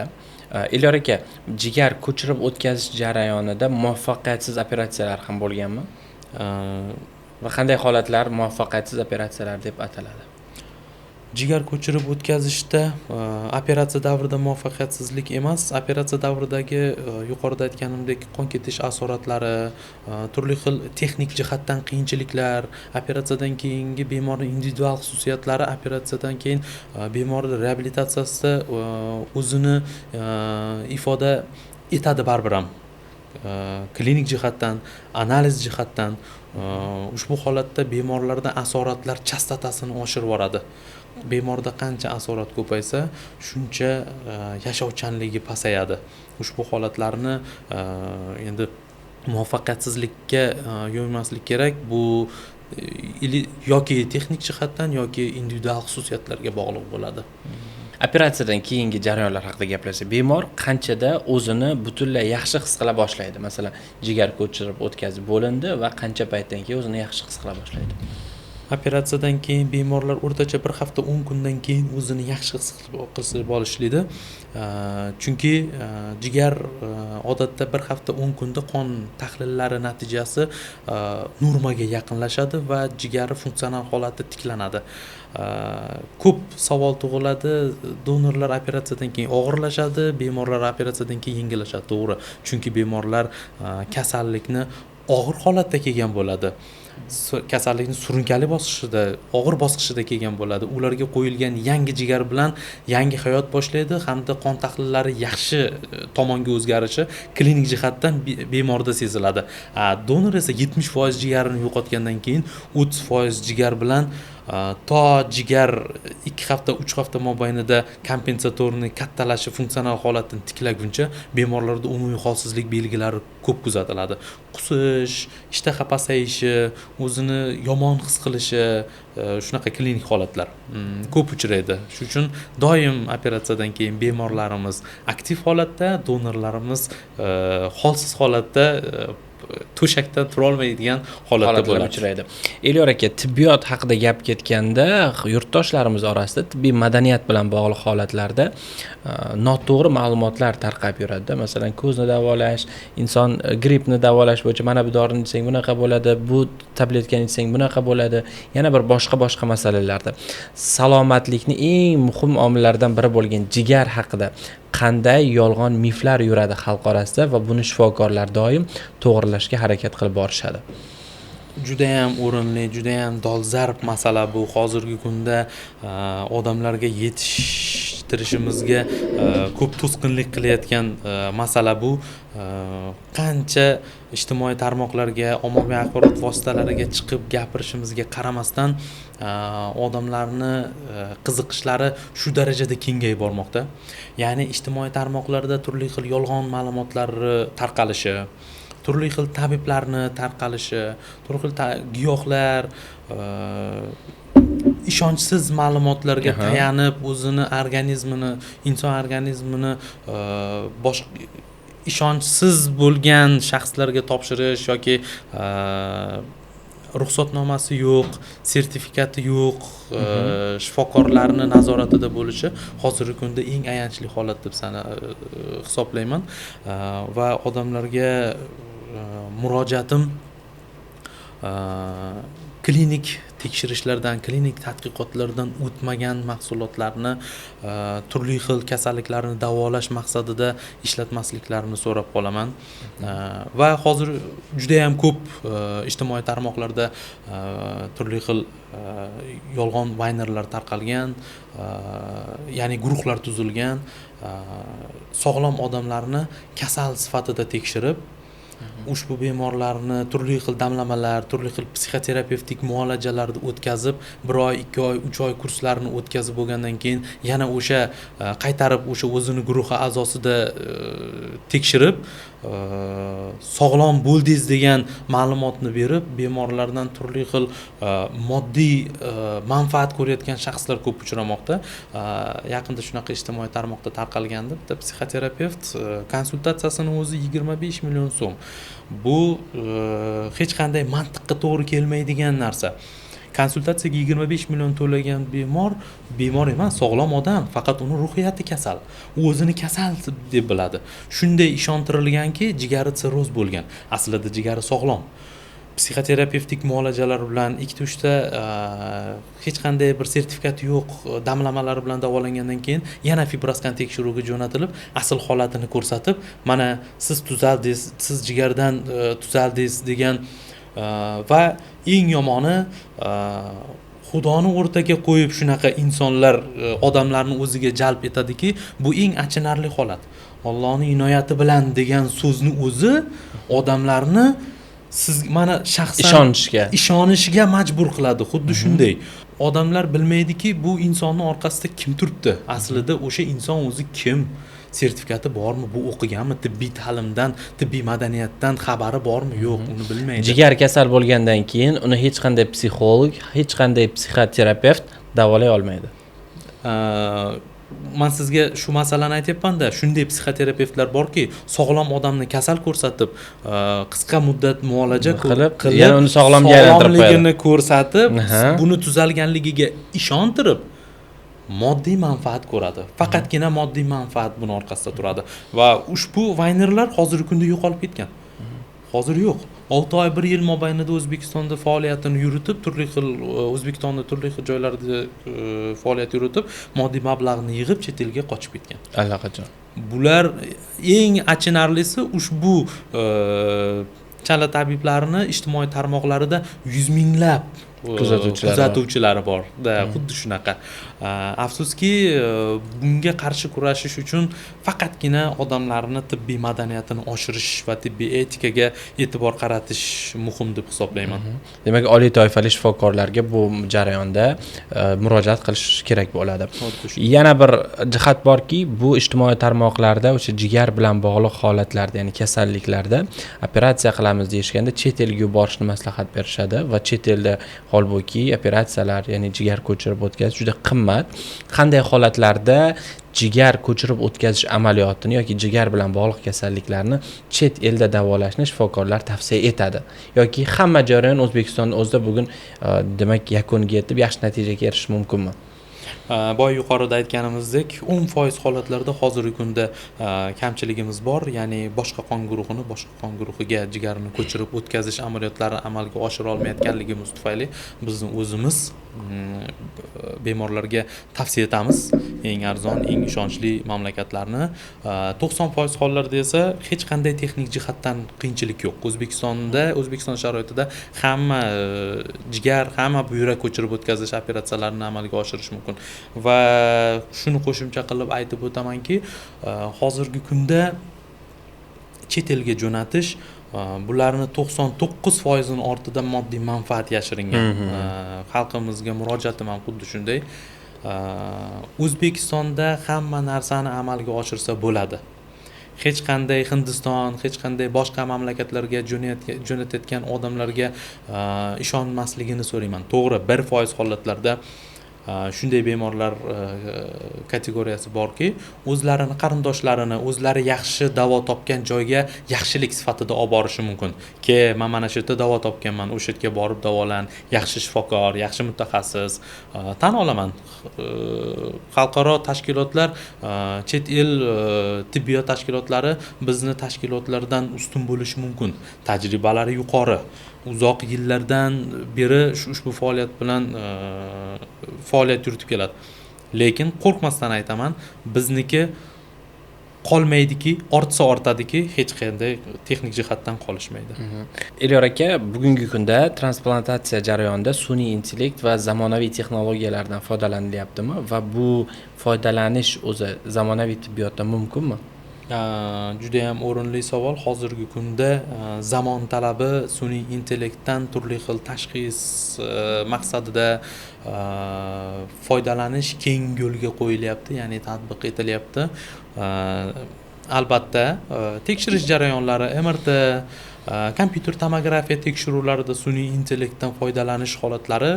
Elyor aka, jigar ko'chirib o'tkazish jarayonida muvaffaqiyatsiz operatsiyalar ham bo'lganmi va qanday holatlar muvaffaqiyatsiz operatsiyalar deb ataladi? Jigar ko'chirib o'tkazishda operatsiya davrida muvaffaqiyatsizlik emas, operatsiya davridagi yuqorida aytganimdek qon ketish asoratlari, turli xil texnik jihatdan qiyinchiliklar, operatsiyadan keyingi bemorning individual xususiyatlari, operatsiyadan keyin bemorni reabilitatsiyasida o'zini ifoda etadi baribir ham. Klinik jihatdan, analiz jihatdan ushbu holatda bemorlarda asoratlar chastotasini oshirib yuboradi. Bemorda qancha asorat ko'paysa, shuncha yashovchanligi pasayadi. Ushbu holatlarni endi muvaffaqiyatsizlikka yo'ymaslik kerak. Bu yoki texnik jihatdan yoki individual xususiyatlarga bog'liq bo'ladi. Operatsiyadan keyingi jarayonlar haqida gaplashsak, bemor qanchada o'zini butunlay yaxshi his qila boshlaydi? Masalan, jigar ko'chirib o'tkazib bo'lindi va qancha paytdan keyin o'zini yaxshi his qila boshlaydi? Operatsiyadan keyin bemorlar o'rtacha 1 hafta 10 kundan keyin o'zini yaxshi his qilib olishlaydi. Chunki jigar odatda 1 hafta 10 kunda qon tahlillari natijasi normaga yaqinlashadi va jigari funksional holati tiklanadi. Ko'p savol tug'iladi, donorlar operatsiyadan keyin og'irlashadi, bemorlar operatsiyadan keyin yengillashadi. To'g'ri, chunki bemorlar kasallikni og'ir holatda kelgan bo'ladi. Kasallikni surunkali bosqichida, og'ir bosqichida kelgan bo'ladi. Ularga qo'yilgan yangi jigar bilan yangi hayot boshlaydi hamda qon tahlillari yaxshi tomonga o'zgarishi klinik jihatdan bemorda seziladi. Donor esa 70% jigarini yo'qotgandan keyin 30% jigar bilan to jigar 2 hafta 3 hafta mobaynida kompensatorni kattalashi funksional holatini tiklaguncha bemorlarda umumiy holsizlik belgilari ko'p kuzatiladi. Qusish, ishtaha pasayishi, o'zini yomon his qilishi, shunaqa klinik holatlar ko'p uchraydi. Shuning uchun doim operatsiyadan keyin bemorlarimiz aktiv holatda, donorlarimiz holsiz holatda, to'shakdan tura olmaydigan holatda bo'ladi. Uchraydi. Elyor aka, tibbiyot haqida gap ketganda yurtdoshlarimiz orasida tibbiy madaniyat bilan bog'liq holatlarda noto'g'ri ma'lumotlar tarqab yuradida. Masalan, ko'zni davolash, inson grippni davolash bo'yicha mana bu dorini ichsang bunaqa bo'ladi, bu tabletkani ichsang bunaqa bo'ladi, yana bir boshqa masalalarda. Salomatlikni eng muhim omillaridan biri bo'lgan jigar haqida qanday yolg'on miflar yuradi xalq orasida va buni shifokorlar doim to'g'rilashga harakat qilib borishadi? Juda ham o'rinli, juda ham dolzarb masala bu. Hozirgi kunda odamlarga yetishtirishimizga ko'p to'sqinlik qilayotgan masala bu. Qancha ijtimoiy tarmoqlarga, ommaviy axborot vositalariga chiqib gapirishimizga qaramasdan odamlarni qiziqishlari shu darajada kengayib bormoqda. Ya'ni ijtimoiy tarmoqlarda turli xil yolg'on ma'lumotlar tarqalishi, turli xil tabiblarni tarqalishi, turli xil giyohlar, ishonchsiz ma'lumotlarga tayanib o'zini organizmini, inson organizmini ishonchsiz bo'lgan shaxslarga topshirish yoki ruxsatnomasi yo'q, sertifikati yo'q, shifokorlarni nazoratida bo'lishi hozirgi kunda eng ayanchli holat deb hisoblayman. Va odamlarga murojaatim klinik tekshirishlardan, klinik tadqiqotlardan o'tmagan mahsulotlarni turli xil kasalliklarni davolash maqsadida ishlatmasliklarini so'rab qolaman. Va hozir juda ham ko'p ijtimoiy tarmoqlarda turli xil yolg'on vaynerlar tarqalgan, ya'ni guruhlar tuzilgan, sog'lom odamlarni kasal sifatida tekshirib, ushbu bemorlarni turli xil damlamalar, turli xil psixoterapevtik muolajalarni o'tkazib, 1 oy, 2 oy, 3 oy kurslarni o'tkazib bo'lgandan keyin yana o'sha qaytarib o'sha o'zini guruhi a'zosida tekshirib, sog'lom bo'ldingiz degan ma'lumotni berib, bemorlardan turli xil moddiy manfaat ko'rayotgan shaxslar ko'p uchramoqda. Yaqinda shunaqa ijtimoiy tarmoqda tarqalgandi, bitta psixoterapevt konsultatsiyasini o'zi 25 million so'm. Bu hech qanday mantiqqa to'g'ri kelmaydigan narsa. Konsultatsiyaga 25 million to'lagan bemor, bemor emas, sog'lom odam, faqat uni ruhiyati kasal. U o'zini kasal deb biladi. Shunday ishontirilganki, jigari sirroz bo'lgan. Aslida jigari sog'lom. Psixoterapevtik muolajalar bilan 2-3 ta hech qanday bir sertifikati yo'q damlamalar bilan davolangandan keyin yana fibroskan tekshiruvga jo'natilib, asl holatini ko'rsatib, mana siz tuzaldingiz, siz jigardan tuzaldingiz degan va eng yomoni Xudoni o'rtaga qo'yib shunaqa insonlar odamlarni o'ziga jalb etadiki, bu eng achinarli holat. Allohning inoyati bilan degan so'zni o'zi odamlarni siz mana shaxsan ishonishga majbur qiladi. Xuddi shunday. Odamlar bilmaydiki, bu insonning orqasida kim turibdi. Aslida o'sha inson o'zi kim? Sertifikati bormi? Bu o'qiganmi? Tibbiy ta'limdan, tibbiy madaniyatdan xabari bormi? Yo'q, uni bilmaydi. Jigar kasal bo'lgandan keyin uni hech qanday psixolog, hech qanday psixoterapevt davolay olmaydi. Man sizga shu masalani aytyapman-da, shunday psixoterapevtlar borki, sog'lom odamni kasal ko'rsatib, qisqa muddat muolaja qilib, yana uni sog'lomga aylantirib qo'yadi, ko'rsatib, buni tuzalganligiga ishontirib, moddiy manfaat ko'radi. Faqatgina moddiy manfaat buni orqasida turadi. Va ushbu vaynerlar hozirgi kunda yo'qolib ketgan. Hozir yo'q. 6 oy 1 yil mobaynida O'zbekistonda faoliyatini yuritib, turli xil O'zbekistonda turli xil joylarda faoliyat yuritib, moddiy mablag'ni yig'ib chet elga qochib ketgan. Allaqachon. Bular eng achinarlisi ushbu chala tabiblarni ijtimoiy tarmoqlarida 100 minglab kuzatuvchilari bor. Xuddi shunaqa. Afsuski, bunga qarshi kurashish uchun faqatgina odamlarni tibbiy madaniyatini oshirish va tibbiy etikaga e'tibor qaratish muhim deb hisoblayman. Demak, oliy toifali shifokorlarga bu jarayonda murojaat qilish kerak bo'ladi. Yana bir jihat borki, bu ijtimoiy tarmoqlarda o'sha jigar bilan bog'liq holatlarda, ya'ni kasalliklarda operatsiya qilamiz deyishganda chet elga yuborishni maslahat berishadi va chet elda holbuki operatsiyalar, ya'ni jigar ko'chirib o'tkazish juda qimmat. Qanday holatlarda jigar ko'chirib o'tkazish amaliyotini yoki jigar bilan bog'liq kasalliklarni chet elda davolashni shifokorlar tavsiya etadi? Yoki hamma jarayon O'zbekistonda o'zida bugun demak yakuniga yetib yaxshi natijaga erishish mumkinmi? Boya yuqorida aytganimizdek, 10% holatlarda hozirgi kunda kamchiligimiz bor, ya'ni boshqa qon guruhini boshqa qon guruhiga jigarni ko'chirib o'tkazish amaliyotlarini amalga oshira olmayotganligimiz tufayli bizni o'zimiz bemorlarga tavsiya etamiz eng arzon, eng ishonchli mamlakatlarni. 90% hollarda esa hech qanday texnik jihatdan qiyinchilik yo'q. O'zbekistonda, O'zbekiston sharoitida hamma jigar, hamma buyrak ko'chirib o'tkazish operatsiyalarini amalga oshirish mumkin. Va shuni qo'shimcha qilib aytib o'tamanki, hozirgi kunda chet elga jo'natish bularni 99% ortida moddiy manfaat yashiringan. Xalqimizga murojaatim ham xuddi shunday. O'zbekistonda hamma narsani amalga oshirsa bo'ladi. Hech qanday Hindiston, hech qanday boshqa mamlakatlarga jo'natayotgan odamlarga ishonmasligini so'rayman. To'g'ri, 1% holatlarda shunday bemorlar kategoriyasi borki, o'zlarini qarindoshlarini, o'zlari yaxshi davo topgan joyga yaxshilik sifatida olib borishi mumkin. Ke, men mana shu yerda davo topganman, o'sha yerga borib davolan, yaxshi shifokor, yaxshi mutaxassis, tan olaman. Xalqaro tashkilotlar, chet el tibbiyot tashkilotlari bizni tashkilotlardan ustun bo'lishi mumkin. Tajribalari yuqori. Uzoq yillardan beri ushbu faoliyat bilan faoliyat yuritib keladi. Lekin qo'rqmasdan aytaman, bizniki qolmaydiki, ortsa ortadiki, hech qanday texnik jihatdan qolishmaydi. Elyor aka, bugungi kunda transplantatsiya jarayonida sun'iy intellekt va zamonaviy texnologiyalardan foydalanilyaptimi va bu foydalanish o'zi zamonaviy tibbiyotda mumkinmi? Juda ham o'rinli savol. Hozirgi kunda zamon talabi sun'iy intellektdan turli xil tashxis maqsadida foydalanish keng yo'lga qo'yilyapti, ya'ni tatbiq etilyapti. Albatta, tekshirish jarayonlari, MRT, kompyuter tomografiya tekshiruvlarida sun'iy intellektdan foydalanish holatlari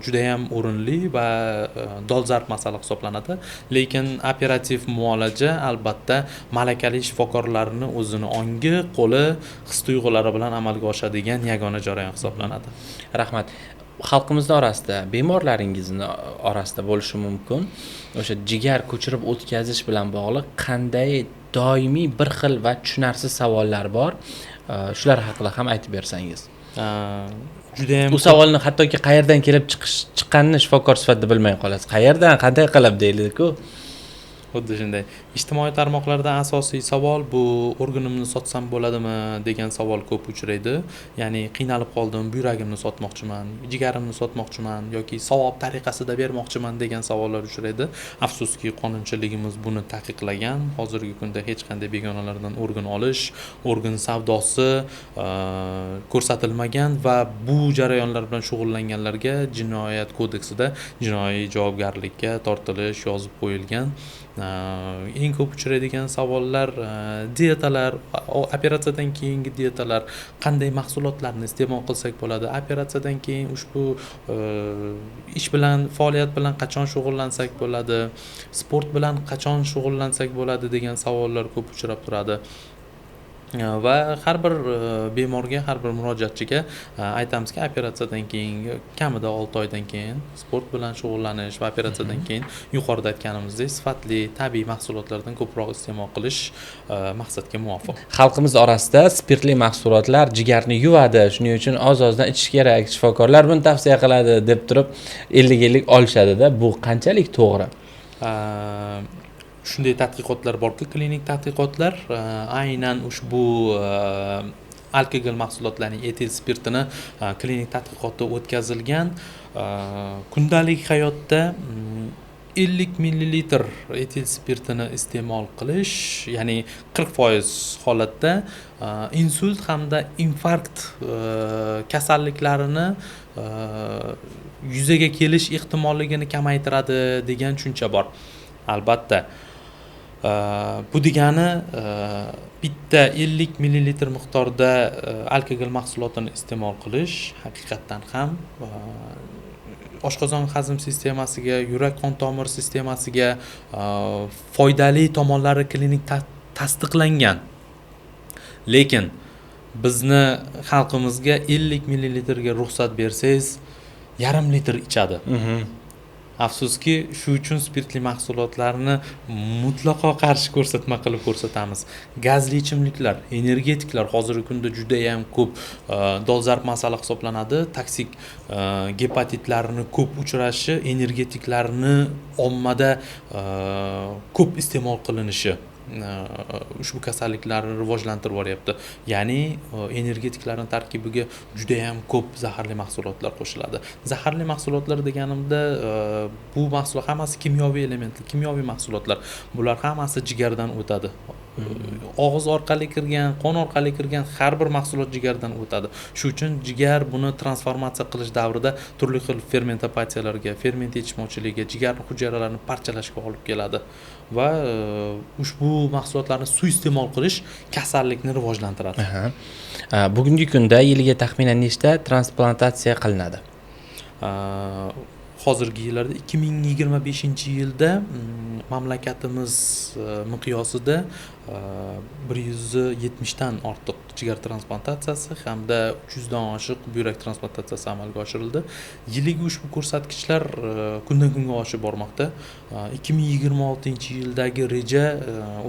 juda ham o'rinli va dolzarb masala hisoblanadi. Lekin operativ muolaja albatta malakali shifokorlarni o'zini ongi, qo'li, his-tuyg'ulari bilan amalga oshadigan yagona jarayon hisoblanadi. Rahmat. Xalqimizni orasida, bemorlaringizni orasida bo'lishi mumkin. O'sha jigar ko'chirib o'tkazish bilan bog'liq qanday doimiy bir xil va tushunarsiz savollar bor? Shular haqida ham aytib bersangiz. Juda ham u savolni hattoki qayerdan kelib chiqqanini shifokor sifatida bilmay qolasiz. Qayerdan, qanday qilib deyiladi-ku. Xuddi shunday. Ijtimoiy tarmoqlarda asosiy savol bu organimni sotsam bo'ladimi degan savol ko'p uchraydi. Ya'ni qiynalib qoldim, buyragimni sotmoqchiman, jigarimni sotmoqchiman yoki savob tariqasida bermoqchiman degan savollar uchraydi. Afsuski, qonunchiligimiz buni taqiqlagan. Hozirgi kunda hech qanday begonalardan organ olish, organ savdosi ko'rsatilmagan va bu jarayonlar bilan shug'ullanganlarga jinoyat kodeksida jinoiy javobgarlikka tortilish yozib qo'yilgan. Eng ko'p uchraydigan savollar dietalar, operatsiyadan keyingi dietalar, qanday mahsulotlarni iste'mol qilsak bo'ladi, operatsiyadan keyin ushbu ish bilan, faoliyat bilan qachon shug'ullansak bo'ladi, sport bilan qachon shug'ullansak bo'ladi degan savollar ko'p uchrab turadi. Va har bir bemorga, har bir murojaatchiga aytamizki, operatsiyadan keyingi kamida 6 oydan keyin sport bilan shug'ullanish va operatsiyadan keyin yuqorida aytganimizdek sifatli tabiiy mahsulotlardan ko'proq iste'mol qilish maqsadga muvofiq. Xalqimiz orasida spirtli mahsulotlar jigarni yuvadi, shuning uchun oz-ozdan ichish kerak, shifokorlar buni tavsiya qiladi deb turib 50-50 olishadi-da. Bu qanchalik to'g'ri? Shunday tadqiqotlar borki, klinik tadqiqotlar aynan ushbu alkogol mahsulotlarining etil spirtini klinik tadqiqoti o'tkazilgan. Kundalik hayotda 50 millilitr etil spirtini iste'mol qilish, ya'ni 40% holatda insult hamda infarkt kasalliklarini yuzaga kelish ehtimolligini kamaytiradi degan tushuncha bor. Albatta, bu degani bitta 50 millilitr miqdorda alkogol mahsulotini iste'mol qilish haqiqatdan ham oshqozon hazm sistemasiga, yurak qon tomir sistemasiga foydali tomonlari klinik tasdiqlangan. Lekin bizni xalqimizga 50 millilitrga ruxsat bersangiz, yarim litr ichadi. Afsuski, shu uchun spirtli mahsulotlarni mutlaqo qarshi ko'rsatma qilib ko'rsatamiz. Gazli ichimliklar, energetiklar hozirgi kunda judayam ko'p dolzarb masala hisoblanadi. Toksik gepatitlarni ko'p uchrashi, energetiklarni ommada ko'p iste'mol qilinishi ushbu kasalliklarni rivojlantirib yuboryapti. Ya'ni energetiklarning tarkibiga judayam ko'p zaharli mahsulotlar qo'shiladi. Zaharli mahsulotlar deganimda bu mahsulot hammasi kimyoviy elementlar, kimyoviy mahsulotlar. Bular hammasi jigardan o'tadi. Og'iz orqali kirgan, qon orqali kirgan har bir mahsulot jigardan o'tadi. Shu uchun jigar buni transformatsiya qilish davrida turli xil fermentopatiyalarga, ferment yetishmovchiligiga, jigar hujayralarini parchalashga olib keladi. Va ushbu mahsulotlarni suiiste'mol qilish kasallikni rivojlantiradi. Bugungi kunda yiliga taxminan nechta transplantatsiya qilinadi? Hozirgi yillarda 2025-yilda mamlakatimiz miqyosida 170 dan ortiq jigar transplantatsiyasi hamda 300 dan oshiq buyrak transplantatsiyasi amalga oshirildi. Yillik ushbu ko'rsatkichlar kundan kunga oshib bormoqda. 2026-yildagi reja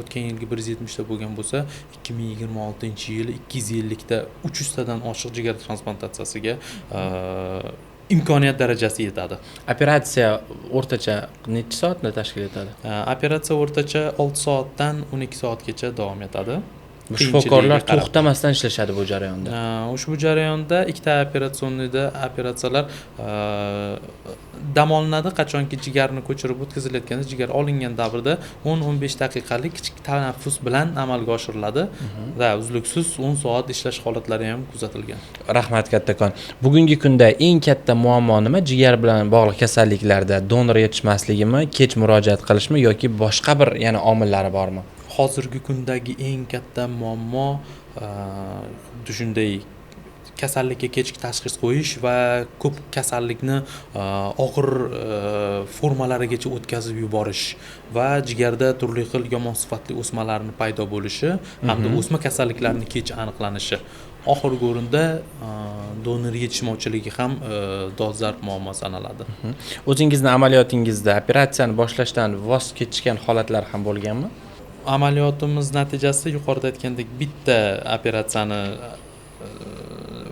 o'tgan yilgi 170 ta bo'lgan bo'lsa, 2026-yili 250 ta 300 tadan oshiq jigar transplantatsiyasiga imkoniyat darajasi yetadi. Operatsiya o'rtacha necha soatni tashkil etadi? Operatsiya o'rtacha 6 soatdan 12 soatgacha davom etadi. Shifokorlar to'xtamasdan ishlashadi bu jarayonda. Ushbu jarayonda ikkita операционный da operatsiyalar dam olinadi, qachonki jigarni ko'chirib o'tkazilayotganda, jigar olingan davrda 10-15 daqiqalik kichik tanaffus bilan amalga oshiriladi va uzluksiz 10 soat ishlash holatlari ham kuzatilgan. Rahmat kattakon. Bugungi kunda eng katta muammo nima? Jigar bilan bog'liq kasalliklarda donor yetishmasligimi, kech murojaat qilishmi yoki boshqa bir yana omillari bormi? Hozirgi kundagi eng katta muammo xuddi shunday kasallikka kechki tashxis qo'yish va ko'p kasallikni og'ir formalarigacha o'tkazib yuborish va jigarda turli xil yomon sifatli o'smalarni paydo bo'lishi hamda o'sma kasalliklarini kech aniqlanishi. Oxirgi o'rinda donor yetishmovchiligi ham dolzarb muammo sanaladi. O'zingizni amaliyotingizda operatsiyani boshlashdan voz kechgan holatlar ham bo'lganmi? Amaliyotimiz natijasida yuqorida aytgandek bitta operatsiyani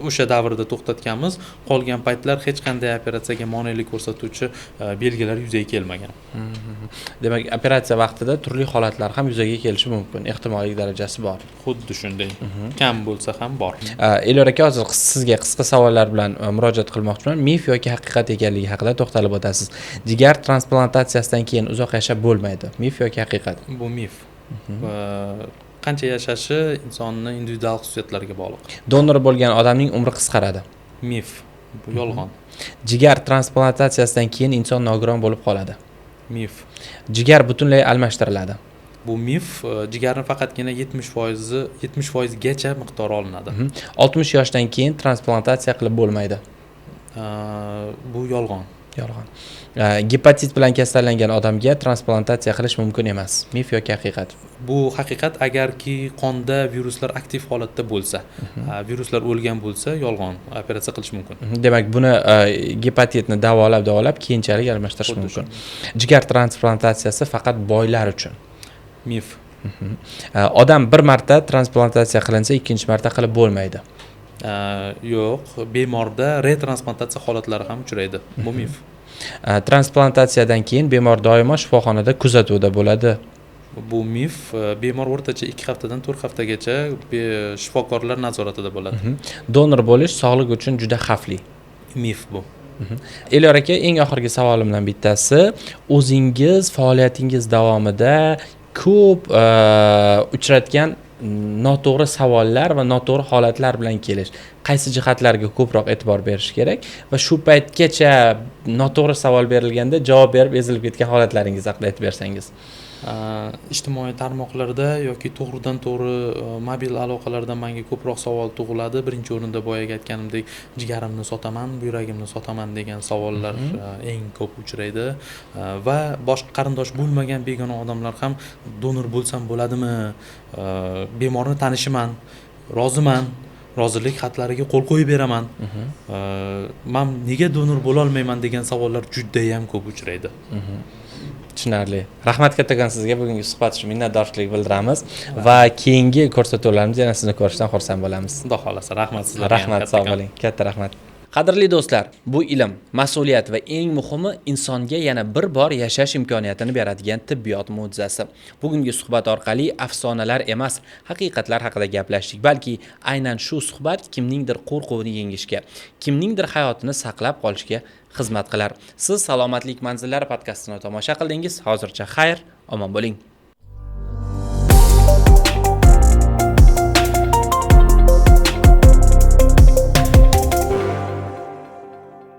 o'sha davrda to'xtatganmiz. Qolgan paytlar hech qanday operatsiyaga monelik ko'rsatuvchi belgilar yuzaga kelmagan. Demak, operatsiya vaqtida turli holatlar ham yuzaga kelishi mumkin, ehtimollik darajasi bor. Xuddi shunday. Kam bo'lsa ham bor. Elyor aka, hozir sizga qisqa savollar bilan murojaat qilmoqchiman. Mif yoki haqiqat ekanligi haqida to'xtalib o'tasiz. Jigar transplantatsiyasidan keyin uzoq yashab bo'lmaydi. Mif yoki haqiqat? Bu mif. Qancha yashashi insonni individual xususiyatlariga bog'liq. Donor bo'lgan odamning umri qisqaradi. Mif. Bu yolg'on. Jigar transplantatsiyasidan keyin inson nogiron bo'lib qoladi. Mif. Jigar butunlay almashtiriladi. Bu mif. Jigarni faqatgina 70 foizi, 70 foizgacha miqdori olinadi. 60 yoshdan keyin transplantatsiya qilib bo'lmaydi. Bu yolg'on. Yolg'on. Gepatit bilan kasallangan odamga transplantatsiya qilish mumkin emas. Mif yoki haqiqat? Bu haqiqat, agarki qonda viruslar aktiv holatda bo'lsa. Viruslar o'lgan bo'lsa, yolg'on, operatsiya qilish mumkin. Demak, buni gepatitni davolab davolab keyinchalik almashtirish mumkin. Jigar transplantatsiyasi faqat boylar uchun. Mif. Odam bir marta transplantatsiya qilinsa, ikkinchi marta qilib bo'lmaydi. Yo'q, bemorda retransplantatsiya holatlari ham uchraydi, bu mif. Transplantatsiyadan keyin bemor doimo shifoxonada kuzatuvda bo'ladi. Bu mif. Bemor o'rtacha 2 haftadan 4 haftagacha shifokorlar nazoratida bo'ladi. Donor bo'lish sog'liq uchun juda xavfli. Mif bu. Elyor aka, eng oxirgi savolimdan bittasi: o'zingiz faoliyatingiz davomida ko'p uchratgan noto'g'ri savollar va noto'g'ri holatlar bilan kelish, qaysi jihatlarga ko'proq e'tibor berish kerak va shu paytgacha noto'g'ri savol berilganda javob berib ezilib ketgan holatlaringiz haqida aytib bersangiz. Ijtimoiy tarmoqlarda yoki to'g'ridan to'g'ri mobil aloqalarda manga ko'proq savol tug'iladi. Birinchi o'rinda, boyagi aytganimdek, jigarimni sotaman, buyragimni sotaman degan savollar eng ko'p uchraydi. Va boshqa qarindosh bo'lmagan begona odamlar ham donor bo'lsam bo'ladimi, bemorni tanishiman, roziman, rozilik xatlariga qo'l qo'yib beraman, man nega donor bo'lolmayman degan savollar judayam ko'p uchraydi. Tushunarli. Rahmat kattakon sizga bugungi suhbat uchun, minnatdorchilik bildiramiz va keyingi ko'rsatuvlarimizda yana sizni ko'rishdan xursand bo'lamiz. Xudo xohlasa, rahmat sizlarga ham. Rahmat, sog' Kattakon. bo'ling, katta rahmat. Qadrli do'stlar, bu ilm, mas'uliyat va eng muhimi, insonga yana bir bor yashash imkoniyatini beradigan tibbiyot mo'jizasi. Bugungi suhbat orqali afsonalar emas, haqiqatlar haqida gaplashdik. Balki aynan shu suhbat kimningdir qo'rquvini yengishga, kimningdir hayotini saqlab qolishga xizmat qilar. Siz Salomatlik manzillari podkastini tomosha qildingiz. Hozircha xayr, omon bo'ling.